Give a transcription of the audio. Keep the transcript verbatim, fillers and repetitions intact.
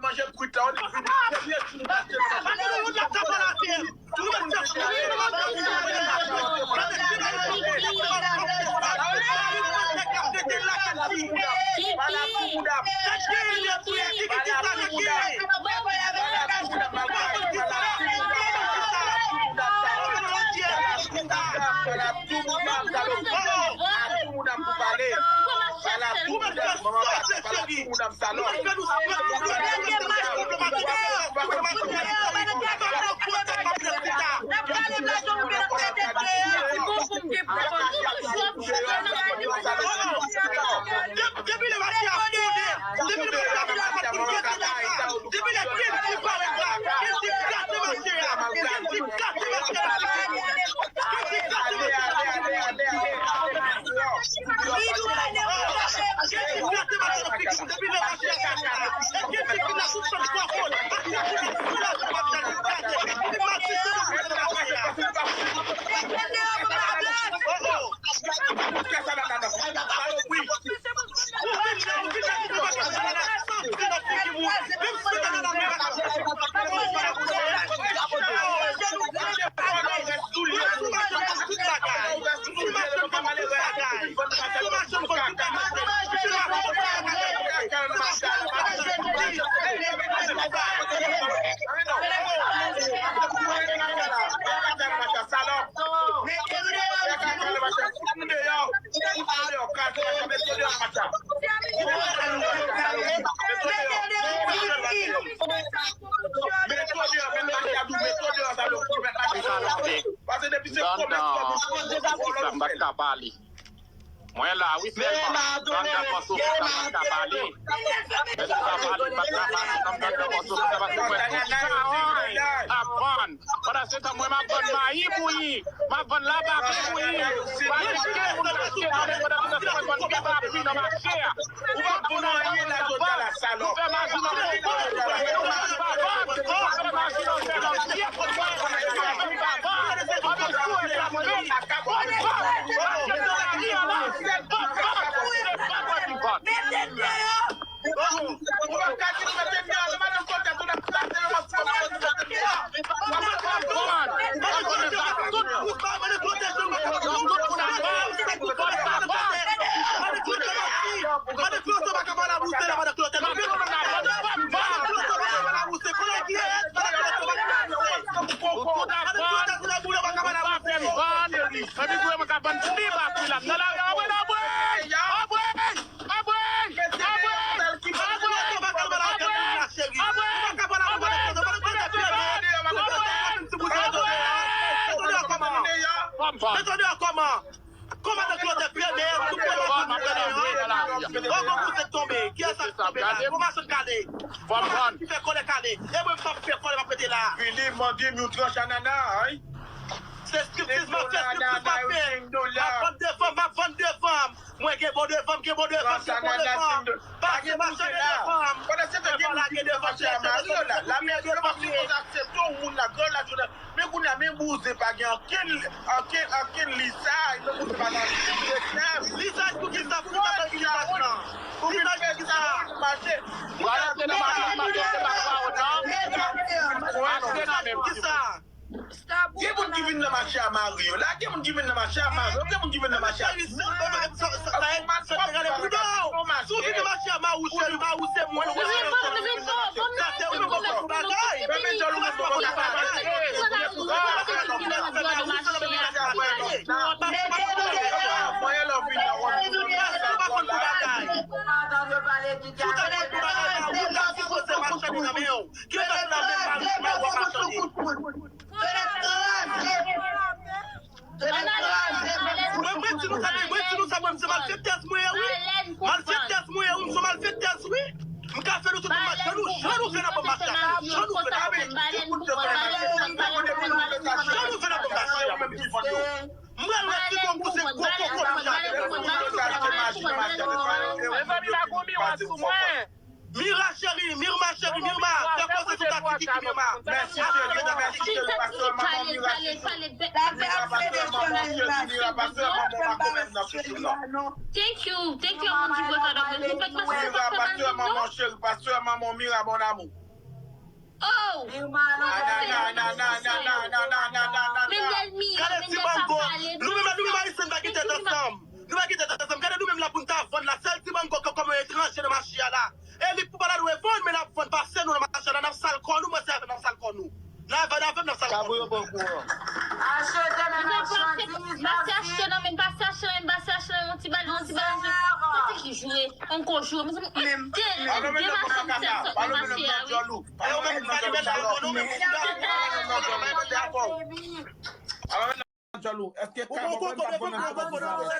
Manje kwit la, ou li vini. Premye jou nou achte nan mache. Tout moun ki ale, Mwen la wi sèlman. Grandan Kòso Fèt la pa ka pale. Mèsi pa pale, pa ka pale, kòm Grandan Kòso Fèt la pa ka pale. Ap vann. Pandan se tan, mwen m ap vann mayi bouyi. M ap vann labakri bouyi. Pa gen okenn moun k ap chita nan pandan se tan, mwen vann pye papri nan mache a. Ou p ap vann anyen la jodi a la, salòp. Ou fè maji nan koko. Ou fè maji nan fè nan pye. Ou pa vann. Epi pou yo mwen ka vann pli ba pri la. Nan lari a, anbwey, anbwey, anbwey, anbwey, anbwey. Mete w deyò kòman? Kòman de klotè pye de tout pye machann ki kale an? Bon, bon, bouzèt tonbe. Kiyès sa ki tonbe la? Bon, machann kale. Bon, machann ki fè kòlè kale. E mwen, m p ap fè kòlè, m ap rete la. Vini, mande m yon tranch anana, ay. Se striptiz m ap fè, striptiz m ap fè. M ap vann de fanm, m ap vann de fanm. Mwen gen bon de fanm, gen bon de fanm, gen bon de fanm. Pa gen mache de fanm. Pandan se tan gen moun ki vin nan mache a mari yo la. Lamèt yo pa sipoze aksepte yon moun la gran lajounen. Men kounye a, men bouzen pa gen ankenn, ankenn, ankenn lizaj, men bouzen pa nan lizaj. Lizaj pou ki sa? Pou ki sa lizaj lan? Pou ki sa lizaj lan? Mache. Pou sa. Achte nan men. Pou ki sa? Gen moun ki vin nan mache a mari yo la, gen moun ki vin nan mache a mari yo, gen moun ki vin nan mache a. Si w vin nan mache a mari w cheri, mari w se moun. Sa se ou menm ou konn bagay. Mwen lè w vin nan wòl. Sa se ou pa konn bagay. Si w ta konn bagay la, ou ta sipoze machann nan men w. Ki fè se la menm mari w ap machann. Mwen, mwen di nou sa, mwen, mwen di nou sa, mwen, se malfektèz mwen ye, wi. Malfektèz mwen ye, wi, m se malfektèz, wi. M ka fè nou tout mache, jan nou, jan nou fè nan bon mache a. Jan nou fè nan bon mache a. Jan nou fè nan bon mache a. Mwen wè si bon pou se gwo koko nou jaden. Mezanmi, la gon miwa sou mwen. Mira cheri, Mirma cheri, Mirma, fè koze sou Tati Kiki, Mirma. Mèsi cheri, mèsi cheri, pase manman Mira chouchou. Mira pase manman cheri, Mira pase manman makomèt nan chouchou non. Thank you, thank you, mon ti boss, adopte. Mira pase manman. Mon chéri, pa sè manman Mira, mon amour. Oh! Mira, non, Mendel Mira, Gade ti Mendel pa mango. pale. Nou menm nou menm ayisyen pa gen tèt ansanm. Nou pa gen tèt ansanm. Gade nou menm la pou n ta vann la. Sèl ti mango ke kòm etranje nan mache a la. E li pou pa la dwe vann, men n ap vann pase nou nan mache a la. N ap sal kò nou, mwen se avè n ap sal kò nou. N ap vann avè n ap sal kò Kabou yo nou. bon kou an. Achte de Mwen men pase, machandiz, m pase achte nan men, m pase achte nan men, m pase achte nan yon ti balon, yon ti balon. Kote ki jwe? Yon ko jwe. Mwen de, de machandiz sa sot nan mache a, wi. E ou menm pa li mèt avè nou menm. Djòlou, èske Ou bon koko, bon koko, bon koko.